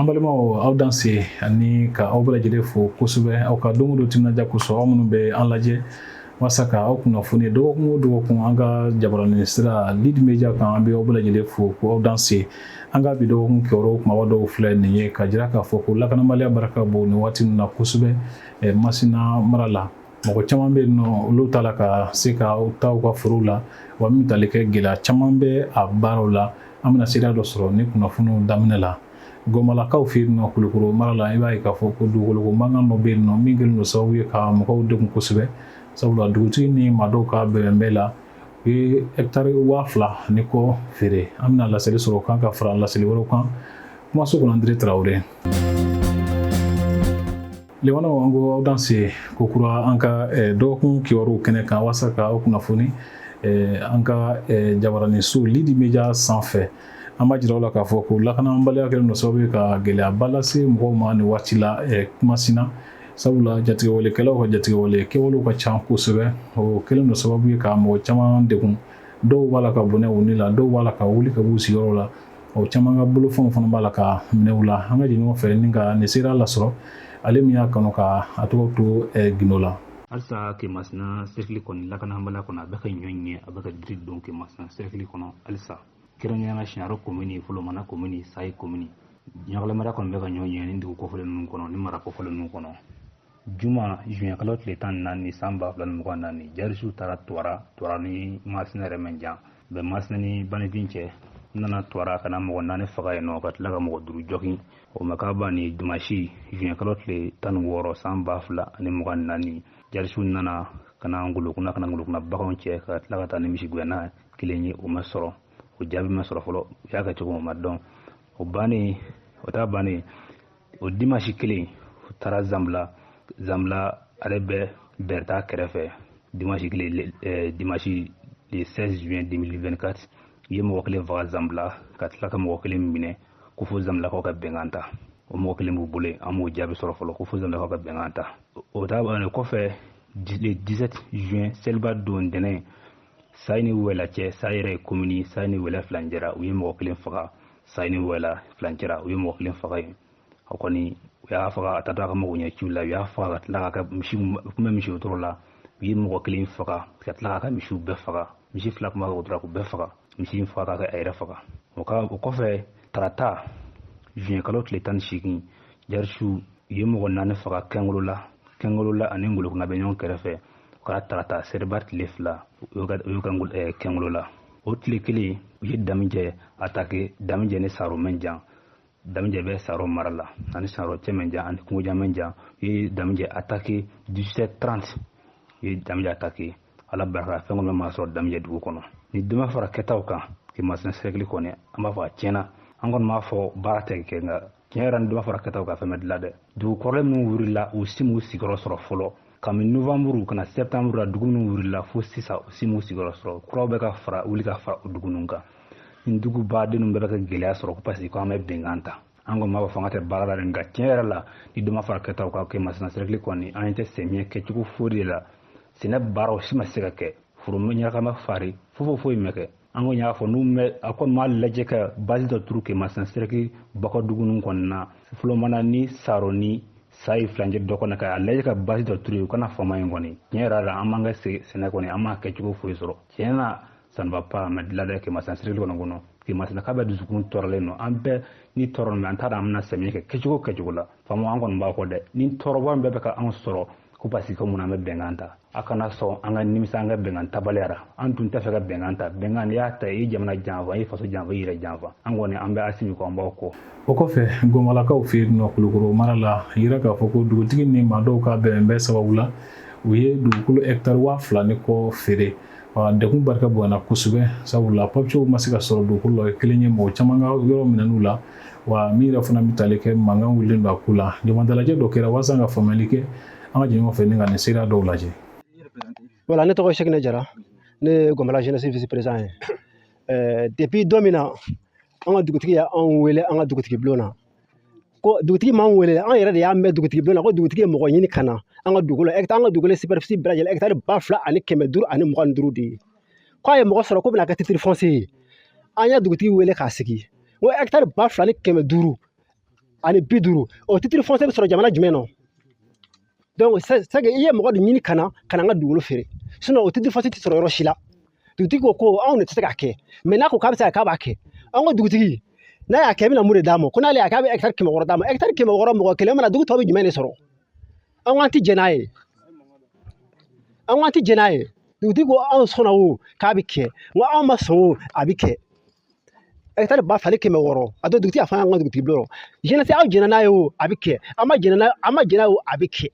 An balimaw, aw danse ani ka aw bɛɛ lajɛlen fo kosɛbɛ aw ka don o don timinadiya kosɔn, aw minnu bɛ an lajɛ walasa ka aw kunnafoni dɔgɔkun o dɔgɔkun an ka jabaranin sira Lead Media kan. An bɛ aw bɛɛ lajɛlen fo ko aw danse. An ka bi dɔgɔkun kibaruyaw kumaba dɔw filɛ nin ye ka jira k'a fɔ ko lakanabaliya barika bon nin waati ninnu na kosɛbɛ Masina mara la. Mɔgɔ caman bɛ yen nɔ, olu t'a la ka se ka taa u ka forow la, wa min tali kɛ gɛlɛya caman bɛ a baaraw la. An bɛna sira dɔ sɔrɔ ni kunnafoniw daminɛ la. Gɔmalakaw fɛ yen nɔ, Kulukoro mara la, i b'a ye k'a fɔ ko dugukoloko mankan dɔ bɛ yen nɔ min kɛlen don sababu ye ka mɔgɔw degun kosɛbɛ, sabula dugutigi ni maa dɔw ka bɛnbɛn la, u ye hɛkitari 2000 ni kɔ feere. An bɛna laseli sɔrɔ o kan ka fara laseli wɛrɛw kan. Kumaso kɔnɔ, André Traoré limanaw, an ko aw danse ko kura an ka dɔgɔkun kibaruw kɛnɛ kan walasa ka aw kunnafoni an ka jabaranin so Lead Media sanfɛ. An b'a jira aw la k'a fɔ ko lakanabaliya kɛlen don sababu ye ka gɛlɛyaba lase mɔgɔw ma nin waati la Masina, sabula jatigɛwalekɛlaw ka jatigɛwale kɛwalew ka ca kosɛbɛ. O kɛlen don sababu ye ka mɔgɔ caman degun. Dɔw b'a la ka bɔnɛ u ni la, dɔw b'a la ka wuli ka b'u sigiyɔrɔ la, o caman ka bolofɛnw fana b'a la ka minɛ u la. An ka jɛ ɲɔgɔn fɛ ni ka nin sera lasɔrɔ, ale min y'a kanu ka a tɔgɔ to gindo la. Halisa Kemasina cercle kɔni, lakanabaliya kɔnɔ, a bɛ ka ɲɔ ɲɛ, a bɛ ka diri don Kemasina cercle kɔnɔ halisa, kɛrɛnkɛrɛnnenya la Siɲarɔ commune, Folomana commune, Sayi commune. Ɲagalɛmara kɔni bɛ ka ɲɔ ɲɛ ni dugu kɔfɛlen ninnu kɔnɔ, ni mara kɔfɛlen ninnu kɔnɔ. Juma, juin kalo tile 14, san 2024, jarisiw taara Tuwara. Tuwara ni Masina yɛrɛ mɛn jan bɛ, Masina ni Banifin cɛ. N nana Tuwara ka na mɔgɔ naani faga yen nɔ, ka tila ka mɔgɔ duuru jɔgin. O ma k'a ban ni dimanche, juin kalo tile 16, san 2024, jarisiw nana ka na Ngolokuna, ka na Ngolokuna baganw cɛ, ka tila ka taa ni misigɛnna kelen ye. O ma sɔrɔ, o jaabi ma sɔrɔ fɔlɔ. U y'a kɛ cogo min, o ma dɔn. O bannen, o ta bannen, o dimanche kelen, u taara Zanbila. Zanbila, ale bɛ Bɛrɛta kɛrɛfɛ. Dimanche kelen, dimanche le 16 juin 2024, u ye mɔgɔ kelen faga Zanbila, ka tila ka mɔgɔ kelen minɛ ko fo Zanbilakaw ka bɛnkan ta. O mɔgɔ kelen b'u bolo yen, an m'o jaabi sɔrɔ fɔlɔ, ko fo Zanbilakaw ka bɛnkan ta. O ta bannen kɔfɛ, le 17 juin, seliba don ntɛnɛn, Sayi ni Wɛla cɛ, Sayi yɛrɛ ye commune, Sayi ni Wɛlɛ filancɛra, u ye mɔgɔ kelen faga. Sayi ni Wɛla filancɛra, u ye mɔgɔ kelen faga yen. O kɔni, u y'a faga, a taatɔ a ka mago ɲɛ ciw la. U y'a faga ka tila ka misi kun bɛ misi wotoro la. U ye mɔgɔ kelen faga ka tila k'a ka misiw bɛɛ faga. Misi fila kun b'a ka wotoro la, k'u bɛɛ faga, misi in faga k'a yɛrɛ faga. O ka o kɔfɛ, tarata, juin kalo tile 18, jarisiw u ye mɔgɔ naani faga Kɛngolola. Kɛngolola ani Ngolokunna bɛ ɲɔgɔn kɛrɛfɛ. O kɛra tarata, seriba tile 2, u y'u ka Kɛngolola. O tile kelen, u ye Damijɛ attaqué. Damijɛ ni Saro mɛn jan, Damijɛ bɛ Saro mara la, ani Saro cɛ mɛn jan, ani Kungojan mɛn jan. U ye Damijɛ attaqué 17h30. U ye Damijɛ attaqué, Ala barika, fɛn kɔni ma sɔrɔ Damijɛ dugu kɔnɔ. Ni dɔ ma fara kɛtaw kan Kemasina cercle kɔni, an b'a fɔ a tiɲɛna. An kɔni b'a fɔ baara tɛ kɛ, nka tiɲɛ yɛrɛ, ni dɔ ma fara kɛtaw kan, fɛn bɛ dilan dɛ. Dugu kɔrɔlen minnu wulila, u si m'u sigiyɔrɔ sɔrɔ fɔlɔ. Kabini novembre ka na septembre la, dugu minnu wulila fo sisan, u si m'u sigiyɔrɔ sɔrɔ. Kuraw bɛ ka fara, wuli ka fara o dugu ninnu kan. Ni dugu baden ninnu bɛɛ bɛ ka gɛlɛya sɔrɔ ko parce que ko an bɛ bɛnkan ta. An kɔni b'a fɔ an ka tɛ baara la dɛ, nka tiɲɛ yɛrɛ la, ni dɔ ma fara kɛtaw kan Kemasina cercle kɔni, an tɛ sɛmiyɛ kɛcogo foyi de la. Sɛnɛ baaraw si ma se ka kɛ, foro ɲagama fari foyi foyi ma kɛ. An kɔni y'a fɔ n'u mɛ, a kɔni m'a lajɛ ka base dɔ turu Kemasina cercle Bakɔdugu ninnu kɔni na, Folomana ni Saro ni Sayi filancɛ dɔ kɔnɔ, k'a lajɛ ka base dɔ turu yen, u kana fama yen kɔni. Tiɲɛ yɛrɛ la, an b'an ka sɛnɛ kɔni, an m'a kɛcogo foyi sɔrɔ. Tiɲɛ na, ça ne va pas, a ma dilan dɛ Kemasina cercle kɔnɔ. Kemasina k'a bɛ dusukun tɔɔrɔlen don, an bɛɛ ni tɔɔrɔ min, an t'a dɔn an bɛna samiya kɛ kɛcogo kɛcogo la. Faamaw, an kɔni b'a kɔ dɛ, ni tɔɔrɔba min bɛɛ bɛ ka anw sɔrɔ ko parce que mun, an bɛ bɛnkan ta. A kana sɔn an ka nimisa an ka bɛnkan tabaliya ra. An dun tɛ fɛ ka bɛnkan ta. Bɛnkan, n'i y'a ta, i ye jamana janfa, i ye faso janfa, i yɛrɛ janfa. An kɔni, an bɛ Asimi kɔ, an b'aw kɔ. O kɔfɛ, Gɔmalakaw fɛ yen nɔ, Kulukoro mara la, yira k'a fɔ ko dugutigi ni maa dɔw ka bɛnbɛn sababu la, u ye dugukolo hɛkitari 2000 ni kɔ feere. Wa degun barika bonyana kosɛbɛ, sabula papiyew ma se ka sɔrɔ dugukolo la. O ye kelen ye, mɔgɔ caman ka yɔrɔ minɛn'u la, wa min yɛrɛ fana bɛ tali kɛ, mankan wulilen don a ko la. Jamadalajɛ dɔ kɛra walasa ka faamuyali kɛ. An ka jɛ ɲɔgɔn fɛ ni ka nin seereya dɔw lajɛ. Voilà, ne tɔgɔ ye Sɛkinɛ Jara, ne ye Gɔmala jeunesse vice président ye. Depuis don min na an ka dugutigi y'anw wele an ka dugutigi bulon na, ko dugutigi m'an wele, an yɛrɛ de y'a mɛn dugutigi bulon na ko dugutigi ye mɔgɔ ɲini ka na an ka dugu la. Hectare, an ka dugukolo superficie bɛɛ lajɛlen, hectare 2525 de ye. K'a ye mɔgɔ sɔrɔ ko bɛna kɛ titre foncier ye. An ye dugutigi wele k'a sigi, n ko hectare 2500. ani 50, o titre foncier bɛ sɔrɔ jamana jumɛn nɔ? Donc c'est que i ye mɔgɔ de ɲini ka na ka na an ka dugukolo feere, sinon o titre foncier tɛ sɔrɔ yɔrɔ si la. Dugutigi ko ko anw de tɛ se k'a kɛ, mais n'a ko k'a bɛ se ka k'a b'a kɛ. An ko dugutigi, n'a y'a kɛ, i bɛna mun de d'a ma? Ko n'ale y'a kɛ, a bɛ hectare 600 d'a ma. Hectare 600, mɔgɔ kelen mana, dugu tɔ bɛ jumɛn de sɔrɔ? An ko an tɛ jɛn n'a ye, an ko an tɛ jɛn n'a ye. Dugutigi ko anw sɔnna o k'a bɛ kɛ, n ko anw ma sɔn o, a bɛ kɛ. Hectare 2600, a don dugutigi y'a fɔ an ka dugutigi bulon rɔ, jeunesse, aw jɛnna n'a ye o, a bɛ kɛ, an ma jɛn n'a an ma jɛn n'a ye o, a bɛ kɛ.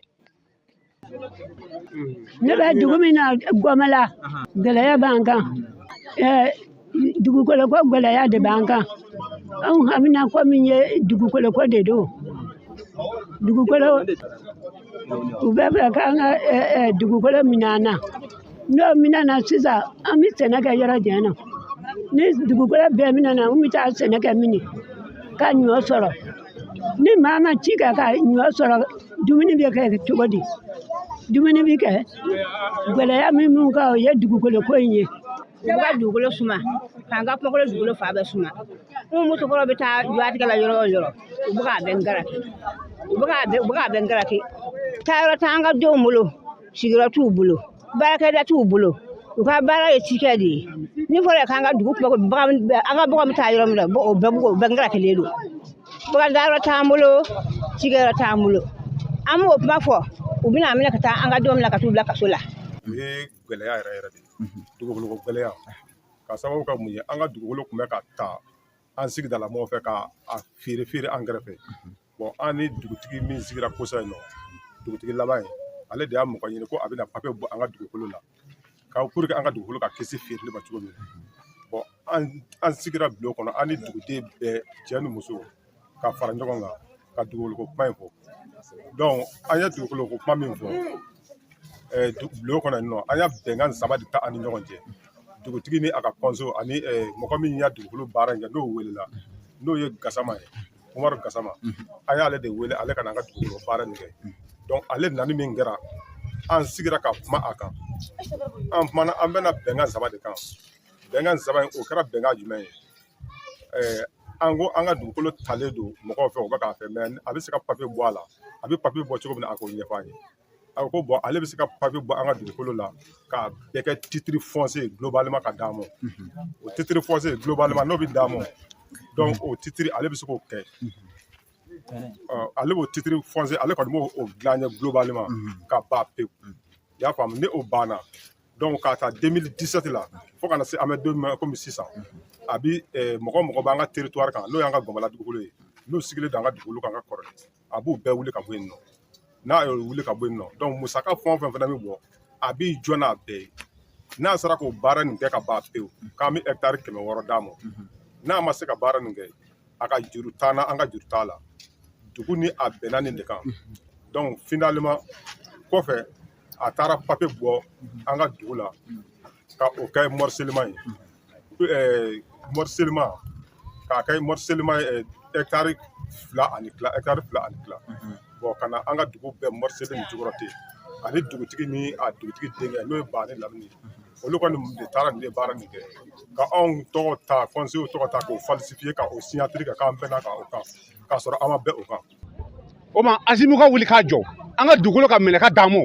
Ne bɛ dugu min na, Gɔmɛla, gɛlɛya b'an kan. Dugukolo ko gɛlɛya de b'an kan. Anw hamina ko min ye dugukolo ko de don. Dugukolo, u bɛ fɛ k'an ka dugukolo minɛ an na. N'o minɛna sisan, an bɛ sɛnɛ kɛ yɔrɔ jumɛn na? Ni dugukolo bɛɛ minɛna, an bɛ taa sɛnɛ kɛ min ka ɲɔ sɔrɔ? Ni maa ma ci kɛ ka ɲɔ sɔrɔ, dumuni bɛ kɛ cogo di? Dumuni bɛ kɛ gɛlɛya min b'u kan, o ye dugukolo ko in ye. U ka dugukolo suma k'an ka kumakolo dugukolo fa bɛɛ suma. N musokɔrɔba bɛ taa juwatigɛ la yɔrɔ o yɔrɔ, u bɛ k'a bɛɛ ngaraki, u bɛ k'a bɛɛ ngaraki. Taayɔrɔ t'an ka denw bolo, sigiyɔrɔ t'u bolo, baarakɛda t'u bolo. U ka baara ye cikɛ de ye. Ni fɔra k'an ka dugu kuma, bagan, an ka baganw bɛ taa yɔrɔ min na, o bɛɛ ngarakilen don. Bagan dayɔrɔ t'an bolo, cikɛyɔrɔ t'an bolo. An b'o kuma fɔ, u bɛna minɛ ka taa an ka denw minɛ ka t'u bila kaso la. O ye gɛlɛya yɛrɛ yɛrɛ de ye, dugukoloko gɛlɛya, ka sababu kɛ mun ye? An ka dugukolo tun bɛ ka ta an sigidala mɔgɔw fɛ ka a feere feere an kɛrɛfɛ. Bon, an ni dugutigi min sigira kosa yen nɔ, dugutigi laban ye, ale de y'a mɔgɔ ɲini ko a bɛna papiye bɔ an ka dugukolo la ka pour que an ka dugukolo ka kisi feereli ma cogo min na. Bon, an sigira bulon kɔnɔ, an ni duguden bɛɛ, cɛ ni muso, ka fara ɲɔgɔn kan ka dugukolo ko kuma in fɔ. Donc an ye dugukolo ko kuma min fɔ bulon kɔnɔ yen nɔ, an y'a bɛnkan saba de ta an ni ɲɔgɔn cɛ, dugutigi ni a ka kɔnso ani mɔgɔ min y'a dugukolo baara in kɛ, n'o welela, n'o ye Gasama ye, Umaru Gasama. An y'ale de wele, ale ka na an ka dugukolo baara nin kɛ. Donc ale nani min kɛra, an sigira ka kuma a kan. An kumana, an bɛna bɛnkan saba de kan. Bɛnkan saba in, o kɛra bɛnkan jumɛn ye? An ko an ka dugukolo talen don mɔgɔw fɛ, u bɛ k'a fɛ, mais a bɛ se ka papiye bɔ a la. A bɛ papiye bɔ cogo min na, a k'o ɲɛfɔ an ye. A ko bon, ale bɛ se ka papiye bɔ an ka dugukolo la k'a bɛɛ kɛ titre foncier globalement ka d'an ma. O titre foncier globalement, n'o bɛ d'an ma, donc o titre, ale bɛ se k'o kɛ. Ale b'o titre foncier, ale kɔni b'o dilan ye globalement ka ban pewu. I y'a faamu? Ni o banna, donc k'a ta 2017 la fo ka na se an bɛ don min na komi sisan, a bi mɔgɔ mɔgɔ b'an ka territoire kan, n'o y'an ka Gɔnbala dugukolo ye, n'u sigilen don an ka dugukolo kan ka kɔrɔlen, a b'u bɛɛ wuli ka bɔ yen nɔ. N'a y'o wuli ka bɔ yen nɔ, donc musaka fɛn o fɛn fana bɛ bɔ, a b'i jɔ n'a bɛɛ ye. N'a sera k'o baara nin kɛ ka ban pewu, k'an bɛ hectare 600 d'a ma. N'a ma se ka baara nin kɛ, a ka juru t'an na, an ka juru t'a la. Dugu ni a bɛnna nin de kan. Donc finalement, kɔfɛ, a taara papiye bɔ an ka dugu la ka o kɛ morcellement ye, morcellement, k'a kɛ morcellement ye, hectare 2 ani tila, hectare 2 ani tila. Bon, ka na an ka dugu bɛɛ morceler nin cogo ten. Ani dugutigi ni a dugutigi denkɛ, n'o ye Bani Lamini ye, olu kɔni de taara nin de baara nin kɛ ka anw tɔgɔ ta, conseil tɔgɔ ta, k'o falsifier, ka o signature kɛ k'an bɛnna ka o kan, k'a sɔrɔ an ma bɛn o kan. O ma, Asimi ka wuli k'a jɔ, an ka dugukolo ka minɛ ka d'an ma,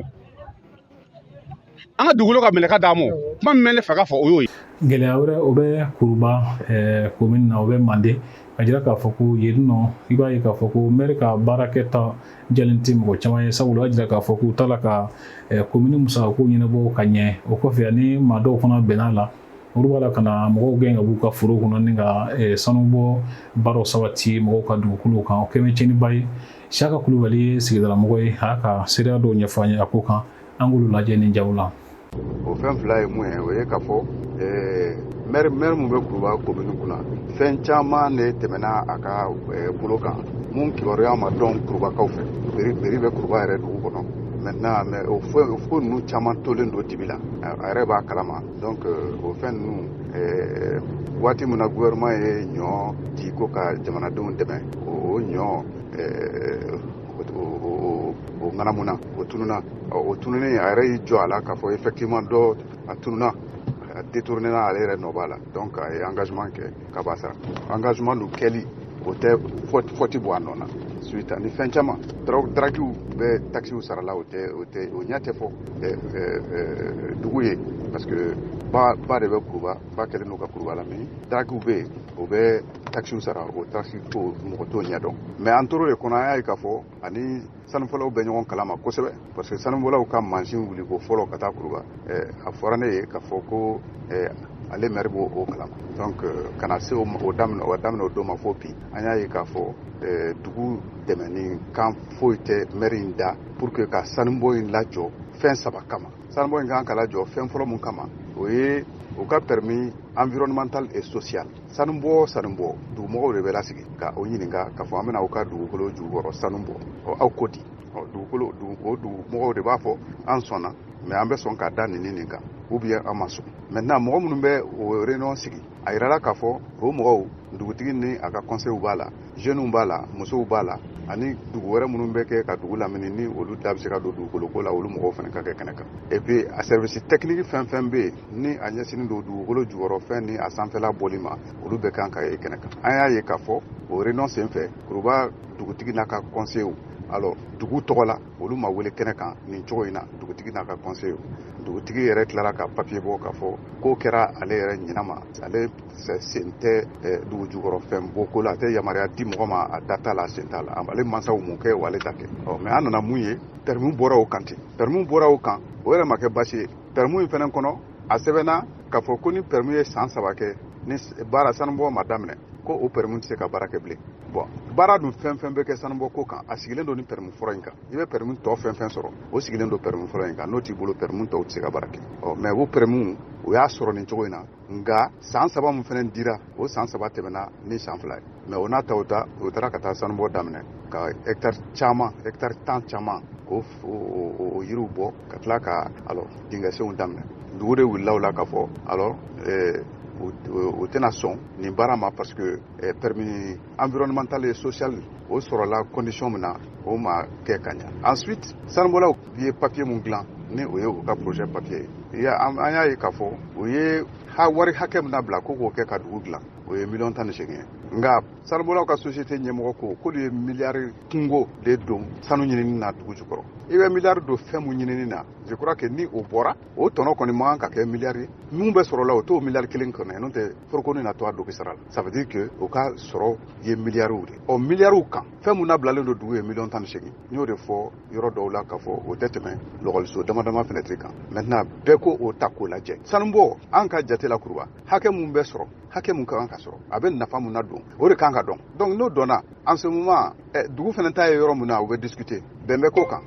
an ka dugukolo ka minɛ ka d'an ma. Kuma min bɛ ne fɛ ka fɔ, o y'o ye. Gɛlɛya wɛrɛ, o bɛ Kuruba commune na, o bɛ Manden, ka jira k'a fɔ ko yen nɔ, i b'a ye k'a fɔ ko maire ka baarakɛta jɛlen tɛ mɔgɔ caman ye, sabula o y'a jira k'a fɔ k'u t'a la ka commune musakako ɲɛnabɔ ka ɲɛ. O kɔfɛ, ani maa dɔw fana bɛnna la, olu b'a la ka na mɔgɔw gɛn ka b'u ka foro kɔnɔ ni ka sanubɔ baaraw sabati mɔgɔw ka dugukolow kan. O kɛlen tiɲɛniba ye. Siyaka Kulubali ye sigidalamɔgɔ ye, a y'a ka seereya dɔw ɲɛfɔ an ye a ko kan. An k'olu lajɛ nin jaw la. O fɛn fila ye mun ye? O ye k'a fɔ maire mun bɛ Kuruba commune kunna, fɛn caman de tɛmɛna a ka bolo kan mun kibaruya ma dɔn Kurubakaw fɛ. Mairie bɛ Kuruba yɛrɛ dugu kɔnɔ maintenant, mais o fɛn o ko ninnu caman tolen don dibi la, a yɛrɛ b'a kalama. Donc o fɛn ninnu, waati min na gouvernement ye ɲɔ di ko ka jamanadenw dɛmɛ, o ɲɔ o ŋanamuna, o tununa. O tununen, a yɛrɛ y'i jɔ a la k'a fɔ effectivement dɔ a tununa, a détourné na, ale yɛrɛ nɔ b'a la. Donc a ye engagement kɛ k'a b'a sara. Engagement dun kɛli, o tɛ faute bɔ a nɔ na. Ensuite, ani fɛn caman, draguew bɛ taxew sara la, o tɛ o tɛ o ɲɛ tɛ fɔ dugu ye, parce que ba de bɛ Kuruba, ba kɛlen don ka Kuruba lamini. Draguew bɛ yen, o bɛ taxew sara, o taxe ko mɔgɔ t'o ɲɛ dɔn. Mais an tor'o de kɔnɔ, an y'a ye k'a fɔ ani sanufɔlaw bɛ ɲɔgɔn kalama kosɛbɛ, parce que sanubɔlaw ka mansin wuliko fɔlɔ ka taa Kuruba, a fɔra ne ye k'a fɔ ko ale maire b'o o kalama. Donc ka na se o daminɛ, o daminɛ o don ma fo bi, an y'a ye k'a fɔ dugu dɛmɛni kan foyi tɛ maire in da pour que ka sanubɔ in lajɔ. Fɛn saba kama sanubɔ in kan ka lajɔ. Fɛn fɔlɔ mun kama, o ye u ka permis environnemental et social. Sanubɔ, sanubɔ, dugumɔgɔw de bɛ lasigi ka o ɲininka k'a fɔ an bɛna aw ka dugukolo jukɔrɔ sanu bɔ, ɔ aw ko di? Ɔ dugukolo dugu o dugumɔgɔw de b'a fɔ an sɔnna, mais an bɛ sɔn ka da nin ni nin kan, ou bien an ma sɔn. Maintenant, mɔgɔ minnu bɛ o réunion sigi, a yirala k'a fɔ o mɔgɔw, dugutigi ni a ka conseil b'a la, jeunes b'a la, musow b'a la, ani dugu wɛrɛ minnu bɛ kɛ ka dugu lamini, ni olu da bɛ se ka don dugukolo ko la, olu mɔgɔw fana ka kɛ kɛnɛ kan. Et puis a service technique fɛn fɛn bɛ yen ni a ɲɛsinnen don dugukolo jukɔrɔ fɛn ni a sanfɛla bɔli ma, olu bɛɛ kan ka ye kɛnɛ kan. An y'a ye k'a fɔ o réunion senfɛ, Kuruba dugutigi n'a ka conseil, alors dugu tɔgɔ la, olu ma wele kɛnɛ kan nin cogo in na. Dugutigi n'a ka conseil, dugutigi yɛrɛ tilara ka papier bɔ k'a fɔ ko kɛra ale yɛrɛ ɲinɛ ma, ale sen tɛ dugu jukɔrɔ fɛn bɔ ko la, a tɛ yamaruya di mɔgɔ ma, a da t'a la, a sen t'a la, ale mansaw mun kɛ o ale ta kɛ. Ɔ mais an nana mun ye? Permis bɔra o kan ten, permis bɔra o kan, o yɛrɛ ma kɛ baasi ye. Permis in fɛnɛ kɔnɔ, a sɛbɛnna k'a fɔ ko ni permis ye san 3 kɛ ni baara sanubɔ ma daminɛ, ko o permis tɛ se ka baara kɛ bilen. Bon, baara dun fɛn fɛn bɛ kɛ sanubɔ ko kan, a sigilen don ni permis fɔlɔ in kan. I bɛ permis tɔ fɛn fɛn sɔrɔ, o sigilen don permis fɔlɔ in kan. N'o t'i bolo, permis tɔw tɛ se ka baara kɛ. Ɔ mais o permis, o y'a sɔrɔ nin cogo in na. Nka san 3 min fɛnɛ dira, o san 3 tɛmɛna ni san 2 ye. Mais o n'a ta o ta, o taara ka taa sanubɔ daminɛ ka hectare caman, hectare 10 caman, k'o o yiriw bɔ, ka tila ka alors dingɛsenw daminɛ. Dugu de wulila o la k'a fɔ alors o tɛna sɔn nin baara ma, parce que permis environnemental et social o sɔrɔla condition min na, o ma kɛ ka ɲa. Ensuite, sanubɔlaw ye papier mun dilan, ni o ye u ka projet papier ye, an y'a ye k'a fɔ o ye wari hakɛ min labila ko k'o kɛ ka dugu dilan, o ye miliyɔn 18 ye. Nka sanubɔlaw ka société ɲɛmɔgɔ ko k'olu ye miliyari kungo de don sanu ɲinini na dugu jukɔrɔ. I bɛ miliyari don fɛn mun ɲinini na, je crois que ni o bɔra, o tɔnɔ kɔni man kan ka kɛ miliyari ye. Mun bɛ sɔrɔ la, o t'o miliyari kelen kɔnɔ, n'o tɛ forokoni na to a dogi sara la. Ça veut dire que o ka sɔrɔ ye miliyariw de. Ɔ miliyariw kan, fɛn mun labilalen don dugu ye miliyɔn 18. N y'o de fɔ yɔrɔ dɔw la k'a fɔ o tɛ tɛmɛ lɔgɔliso dama dama fenêtre kan. Maintenant, bɛɛ ko o ta k'o lajɛ. Sanubɔ, an ka jate la, Kuruba hakɛ mun bɛ sɔrɔ, hakɛ mun ka kan ka sɔrɔ, a bɛ nafa mun na don, o de kan ka dɔn. Donc n'o dɔnna, en ce moment dugu fana ta ye yɔrɔ mun na, u bɛ discuter, bɛn bɛ k'o kan.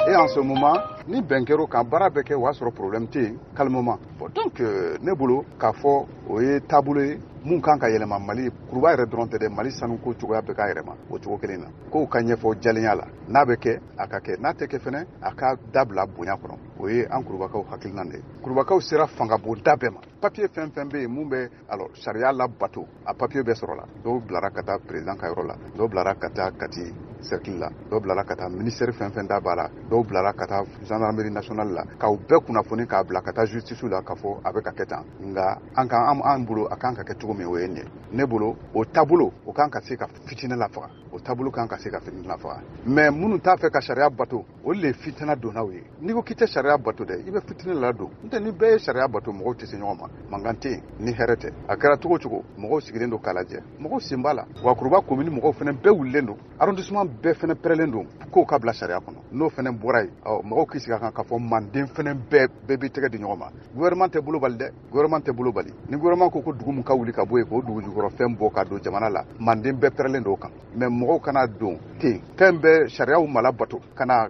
Et en ce moment, ni bɛn kɛr'o kan, baara bɛ kɛ, o y'a sɔrɔ problème tɛ yen, calmement. Bon, donc ne bolo k'a fɔ o ye taabolo ye mun kan ka yɛlɛma Mali. Kuruba yɛrɛ dɔrɔn tɛ dɛ, Mali sanuko cogoya bɛɛ ka yɛlɛma o cogo kelen na. Kow ka ɲɛfɔ jalenya la, n'a bɛ kɛ, a ka kɛ, n'a tɛ kɛ fɛnɛ, a ka dabila bonya kɔnɔ. O ye an Kurubakaw hakilina de ye. Kurubakaw sera fangabonda bɛɛ ma. Papier fɛn fɛn bɛ yen mun bɛ alors sariya labato, a papier bɛɛ sɔrɔla. Dɔw bilara ka taa président ka yɔrɔ la, dɔw bilara ka taa Kati cercle la, dɔw bilara ka taa ministère fɛn fɛn da b'a la, dɔw bilara ka taa gendarmerie nationale la, k'aw bɛɛ kunnafoni, k'a bila ka taa justice la, k'a fɔ a bɛ ka kɛ tan. Nka an kan an bolo, a kan ka kɛ cogo min, o ye nin ye. Ne bolo, o taabolo o kan ka se ka fitinɛ lafaga, o taabolo kan ka se ka fitinɛ lafaga. Mais minnu t'a fɛ ka sariya bato, olu de ye fitinɛ donnaw ye. N'i ko k'i tɛ sariya bato dɛ, i bɛ fitinɛ ladon. N'o tɛ, ni bɛɛ ye sariya bato, mɔgɔw tɛ se ɲɔgɔn ma, mankan tɛ yen ni hɛrɛ tɛ. A kɛra cogo cogo, mɔgɔw sigilen don k'a lajɛ, mɔgɔw sen b'a la. Wa Kuruba commune mɔgɔw fana bɛɛ wulilen don, arrondissement bɛɛ fana pɛrɛlen don k'o ka bila sariya kɔnɔ. N'o fana bɔra yen, ɔ mɔgɔw k'i sigi a kan k'a fɔ manden fana bɛɛ bɛɛ b'i tɛgɛ di ɲɔgɔn ma. Gouvernement tɛ bolo bali dɛ, gouvernement tɛ bolo bali. Ni gouvernement ko ko dugu mun ka wuli ka bɔ yen, k'o dugu jukɔrɔ fɛn bɔ ka don jamana la, manden bɛɛ pɛrɛlen don o kan. Mais mɔgɔw kana don ten, fɛn bɛɛ sariyaw ma labato, kana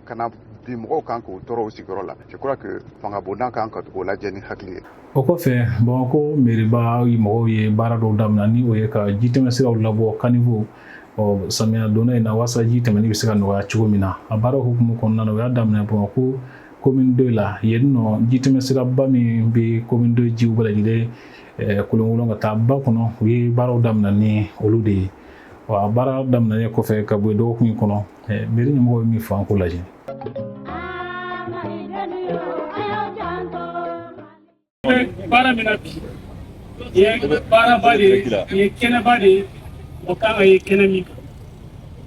bin mɔgɔw kan k'o tɔɔrɔ u sigiyɔrɔ la. Je crois que fangabonda kan ka o lajɛ ni hakili ye. O kɔfɛ, Bamakɔ meriba mɔgɔw ye baara dɔw daminɛ, ni o ye ka jitɛmɛsiraw labɔ, caniveau, ɔ samiya donna in na, walasa ji tɛmɛni bɛ se ka nɔgɔya cogo min na. A baara hukumu kɔnɔna na, u y'a daminɛ Bamakɔ commune 2 la yen nɔ. Jitɛmɛsiraba min bɛ commune 2 jiw bɛɛ lajɛlen kolonkolon ka taa ba kɔnɔ, u ye baaraw daminɛ ni olu de ye. Wa baara daminɛnen kɔfɛ ka bɔ yen, dɔgɔkun in kɔnɔ, mairie ɲɛmɔgɔ ye min fɔ, an k'o lajɛ. Baara min na bi, nin ye baaraba de ye, nin ye kɛnɛba de ye, o kan ka ye kɛnɛ min kan.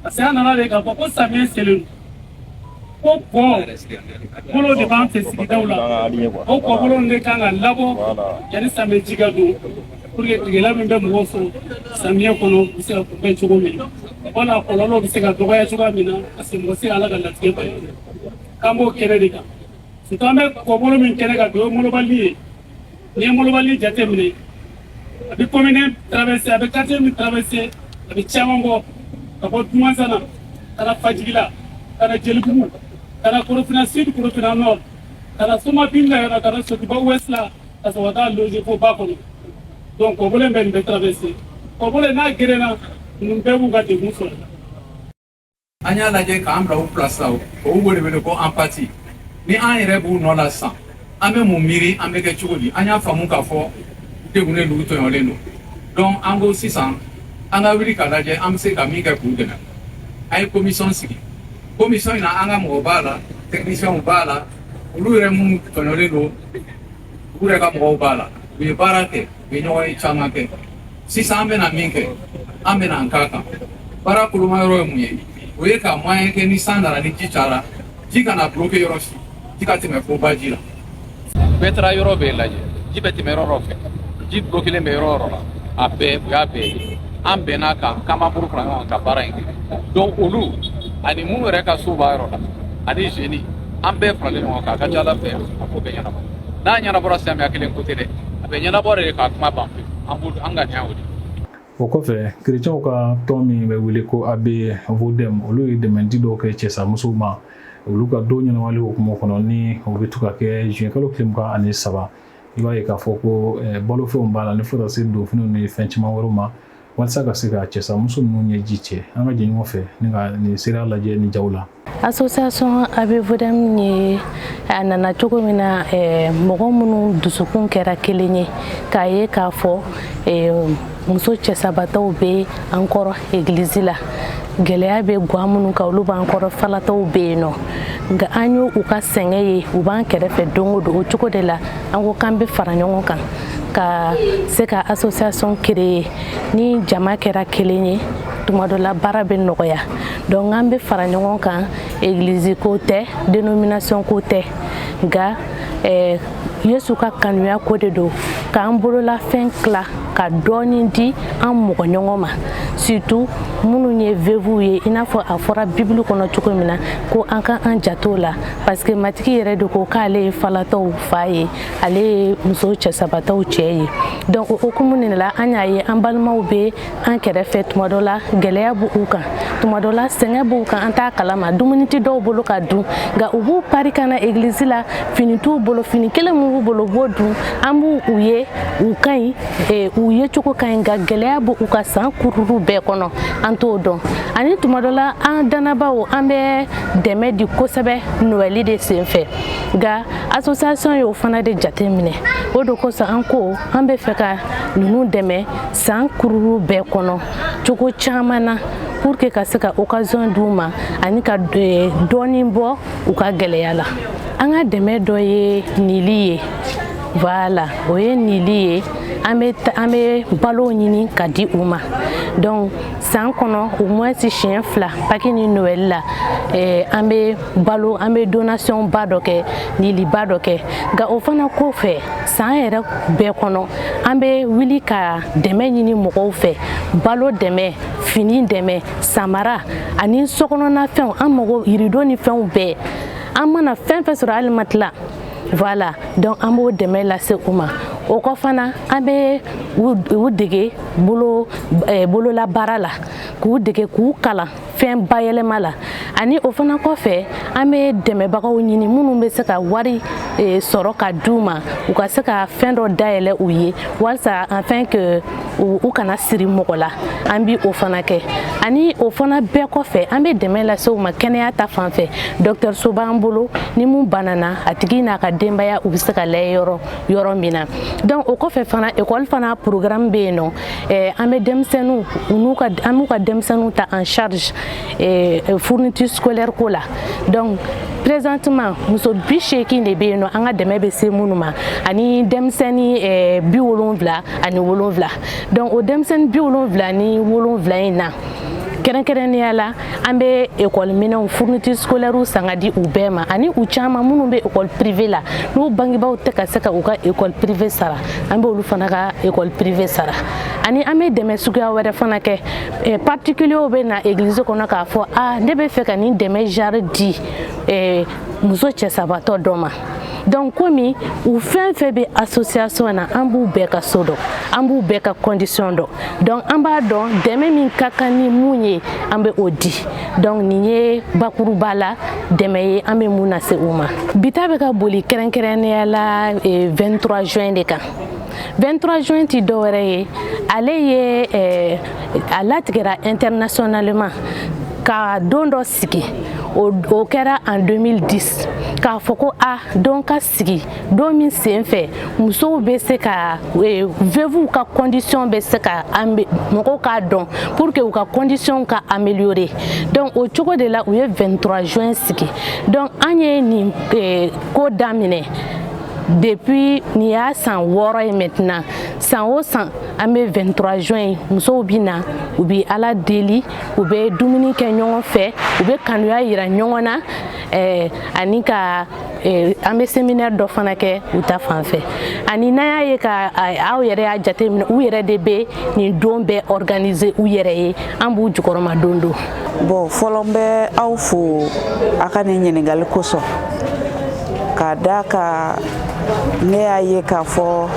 Parce que an nana de k'a fɔ ko samiyɛ selen don, ko kɔ bolo de b'an fɛ sigidaw la, o kɔbolo de kan ka labɔ yanni samiyɛ ji ka don, pour que tigɛla min bɛ mɔgɔw sɔrɔ samiyɛ kɔnɔ, u bɛ se ka kunbɛn cogo min na, wala kɔlɔlɔ bɛ se ka dɔgɔya cogoya min na, parce que mɔgɔ se Ala ka latigɛ bali k'an b'o kɛnɛ de kan. Surtout an bɛ kɔbolo min kɛnɛ kan bi, o ye molobali ye. N'i ye molobali jateminɛ, a bɛ commune traversé, a bɛ quartier min traversé, a bɛ caman bɔ ka bɔ Dumansana ka na Fajigila, ka na Jelibugu, ka na Korofina Sud, Korofina Nord, ka na Somapin la, ka na Sotuba Ouest la, ka sɔrɔ ka taa loger fo ba kɔnɔ. Donc kɔbolo in bɛ nin bɛɛ traversé. Kɔbolo in n'a gerenna, ninnu bɛɛ b'u ka degun sɔrɔ. An y'a lajɛ k'an bila u place la, o b'o de wele ko empathie. Ni an yɛrɛ b'u nɔ la sisan, an bɛ mun miiri, an bɛ kɛ cogo di? An y'a faamu k'a fɔ u degunnen don, u tɔɲɔlen don. Donc an ko sisan an ka wuli k'a lajɛ an bɛ se ka min kɛ k'u dɛmɛ. An ye commission sigi. Commission in na, an ka mɔgɔ b'a la, techniciens b'a la, olu yɛrɛ minnu tɔɲɔlen don, u yɛrɛ ka mɔgɔw b'a la. U ye baara kɛ, u ye ɲɔgɔn ye caman kɛ. Sisan an bɛna min kɛ, an bɛna an k'a kan. Baara koloma yɔrɔ ye mun ye? O ye ka moyen kɛ, ni san nana, ni ji cayara, ji kana bloquer yɔrɔ si, ji ka tɛmɛ fo baji la. Bɛɛ taara yɔrɔ bɛɛ lajɛ, ji bɛ tɛmɛ yɔrɔ dɔ fɛ, ji bloquelen bɛ yɔrɔ o yɔrɔ la, a bɛɛ u y'a bɛɛ ye. An bɛn'a kan k'an b'an bolo fara ɲɔgɔn kan ka baara in kɛ. Donc olu ani minnu yɛrɛ ka so b'a yɔrɔ la ani jeunes, an bɛɛ faralen ɲɔgɔn kan. A ka ca Ala fɛ, a ko bɛɛ ɲɛnabɔ. N'a ɲɛnabɔra, samiya kelen ko tɛ dɛ, a bɛ ɲɛnabɔ de k'a kuma ban pewu. An b'o an ŋaniya o de. O kɔfɛ, kerecɛnw ka tɔn min bɛ wele ko AB Vodem, olu ye dɛmɛdi dɔw kɛ cɛsamusow ma, olu ka don ɲɛnamali hukumu kɔnɔ, ni o bɛ to ka kɛ juin kalo tile 23. I b'a ye k'a fɔ ko balofɛnw b'a la, ni fo ka se donfiniw ni fɛn caman wɛrɛw ma, walasa ka se ka cɛsamuso ninnu ɲɛji cɛ. An ka jɛ ɲɔgɔn fɛ ni ka nin seereya lajɛ ni jaw la. Association AB Vodem ye, a nana cogo min na, mɔgɔ minnu dusukun kɛra kelen ye k'a ye k'a fɔ muso cɛsabatɔw bɛ an kɔrɔ egilizi la, gɛlɛya bɛ guwa minnu kan, olu b'an kɔrɔ, falatɔw bɛ yen nɔ. Nka an y'u u ka sɛgɛn ye, u b'an kɛrɛfɛ don o don. O cogo de la an ko k'an bɛ fara ɲɔgɔn kan ka se ka association créer. Ni jama kɛra kelen ye, tuma dɔ la baara bɛ nɔgɔya. Donc an bɛ fara ɲɔgɔn kan, egilizi ko tɛ, dénomination ko tɛ, nka Yesu ka kanuya ko de don, k'an bololafɛn tila ka dɔɔni di an mɔgɔ ɲɔgɔn ma, surtout minnu ye veuves ye, i n'a fɔ a fɔra Bibulu kɔnɔ cogo min na ko an ka an jato la, parce que Matigi yɛrɛ de ko k'ale ye falatɔw fa ye, ale ye muso cɛsabatɔw cɛ ye. Donc o hukumu de la, an y'a ye an balimaw bɛ an kɛrɛfɛ, tuma dɔ la gɛlɛya b'u kan, tuma dɔ la sɛgɛn b'u kan, an t'a kalama, dumuni tɛ dɔw bolo ka dun, nka u b'u pari ka na egilizi la. Fini t'u bolo, fini kelen min b'u bolo, u b'o dun. An b'u u ye, u ka ɲi, u ye cogo ka ɲi, nka gɛlɛya b'u ka san kururu bɛɛ kɔnɔ, an t'o dɔn. Ani tuma dɔ la, an dannabaw, an bɛ dɛmɛ di kosɛbɛ Noɛli de sen fɛ, nka association y'o fana de jate minɛ. O de kosɔn an ko an bɛ fɛ ka ninnu dɛmɛ san kururu bɛɛ kɔnɔ cogo caman na, pour que ka se ka occasion d'u ma ani ka dɔɔni bɔ u ka gɛlɛya la. An ka dɛmɛ dɔ ye nili ye, voilà, o ye nili ye. An bɛ balo ɲini ka di u ma. Donc san kɔnɔ, au moins siɲɛ 2, Pâques ni Noël la, an bɛ balo, an bɛ donation ba dɔ kɛ, niliba dɔ kɛ. Nka o fana kɔfɛ, san yɛrɛ bɛɛ kɔnɔ, an bɛ wuli ka dɛmɛ ɲini mɔgɔw fɛ, balo dɛmɛ, fini dɛmɛ, samara ani sokɔnɔnafɛnw, an mago yirido ni fɛnw bɛɛ. An mana fɛn fɛn sɔrɔ, hali matelas, voilà. Donc an b'o dɛmɛ lase u ma. O kɔ fana, an bɛ u dege bolo bololabaara la, k'u dege, k'u kalan fɛn bayɛlɛma la. Ani o fana kɔfɛ, an bɛ dɛmɛbagaw ɲini minnu bɛ se ka wari sɔrɔ ka d'u ma, u ka se ka fɛn dɔ dayɛlɛ u ye, walasa afin que u kana siri mɔgɔ la. An bi o fana kɛ. Ani o fana bɛɛ kɔfɛ, an bɛ dɛmɛ lase u ma kɛnɛya ta fan fɛ. Dɔgɔtɔrɔso b'an bolo, ni mun banana, a tigi n'a ka denbaya, u bɛ se ka layɛ yɔrɔ yɔrɔ min na. Donc o kɔfɛ fana, école fana programme bɛ yen nɔ. An bɛ denmisɛnninw u n'u ka, an b'u ka denmisɛnninw ta en charge fourniture scolaire ko la. Donc présentement, muso 80 de bɛ yen nɔ, an ka dɛmɛ bɛ se minnu ma, ani denmisɛnnin 77. Donc o denmisɛnnin 77 in na, Kɛrɛnkɛrɛnnenya la, an bɛ ekɔli minɛnw, fourniture scolaire san ka di u bɛɛ ma, ani u caman minnu bɛ ekɔli privé la, n'u bangebaaw tɛ ka se ka u ka ekɔli privé sara, an bɛ olu fana ka ekɔli privé sara. Ani an bɛ dɛmɛ suguya wɛrɛ fana kɛ. Particuliers bɛ na église kɔnɔ k'a fɔ: a ne bɛ fɛ ka nin dɛmɛ genre di muso cɛsabatɔ dɔ ma. Donc komi u fɛn fɛn bɛ association na, an b'u bɛɛ ka so dɔn, an b'u bɛɛ ka condition dɔn, donc an b'a dɔn dɛmɛ min ka kan ni mun ye, an bɛ o di. Donc nin ye bakuruba la dɛmɛ ye an bɛ mun lase u ma. Bi ta bɛ ka boli kɛrɛnkɛrɛnnenya la 23 juin de kan. 23 juin ti dɔwɛrɛ ye, ale ye a latigɛra internationalement ka don dɔ sigi. O kɛra en 2010, k'a fɔ ko a don ka sigi, don min sen fɛ musow bɛ se ka, veuves ka condition bɛ se ka, mɔgɔw k'a dɔn pour que u ka condition ka améliorer. Donc o cogo de la u ye 23 juin sigi. Donc an ye nin ko daminɛ depuis nin y'a san 6 ye maintenant. San o san, an bɛ 23 juin, musow bi na, u bi Ala deli, u bɛ dumuni kɛ ɲɔgɔn fɛ, u bɛ kanuya yira ɲɔgɔn na, ani ka an bɛ séminaire dɔ fana kɛ u ta fan fɛ. Ani n'an y'a ye ka aw yɛrɛ y'a jateminɛ, u yɛrɛ de bɛ nin don bɛɛ organiser u yɛrɛ ye, an b'u jukɔrɔma don don. Bon, fɔlɔ, n bɛ aw fo a ka nin ɲininkali kosɔn, k'a da ka ne y'a ye k'a fɔ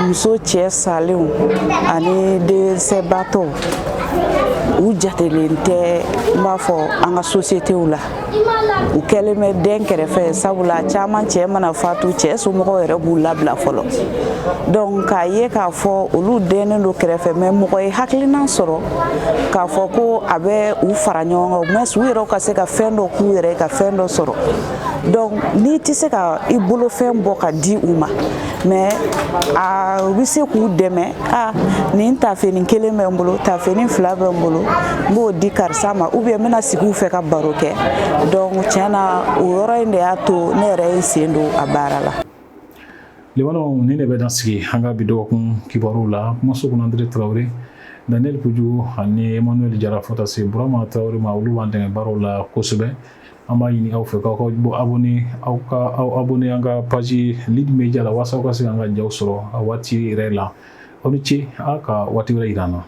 muso cɛ salenw ani dɛsɛbaatɔw, u jatelen tɛ, n b'a fɔ an ka sosiyetew la, u kɛlen bɛ den kɛrɛfɛ, sabula caman cɛ mana fatu, cɛ somɔgɔw yɛrɛ b'u labila fɔlɔ. Donc k'a ye k'a fɔ olu dɛnnen don kɛrɛfɛ, mais mɔgɔ ye hakilina sɔrɔ k'a fɔ ko a bɛ u fara ɲɔgɔn kan, au moins u yɛrɛ ka se ka fɛn dɔ k'u yɛrɛ, ka fɛn dɔ sɔrɔ. Donc n'i tɛ se ka i bolofɛn bɔ ka di u ma, mais a u bɛ se k'u dɛmɛ. A nin tafenin kelen bɛ n bolo, tafenin fila bɛ n bolo, n b'o di karisa ma, ou bien n bɛna sigi u fɛ ka baro kɛ. Donc tiɲɛ na, o yɔrɔ in de y'a to ne yɛrɛ ye n sen don a baara la. Limanaw, nin de bɛ dan sigi an ka bi dɔgɔkun kibaruw la. Kumaso kɔnɔ, André Traoré, Daniel Puju ani Emmanuel Jara, fo taa se Burama Traoré ma, olu b'an dɛmɛ baaraw la kosɛbɛ. An b'a ɲini aw fɛ k'aw ka bɔ abonné, aw ka aw abonné an ka page Lead Media la, walasa aw ka se k'an ka jaw sɔrɔ a waati yɛrɛ la. Aw ni ce, aw ka waati wɛrɛ yira an na.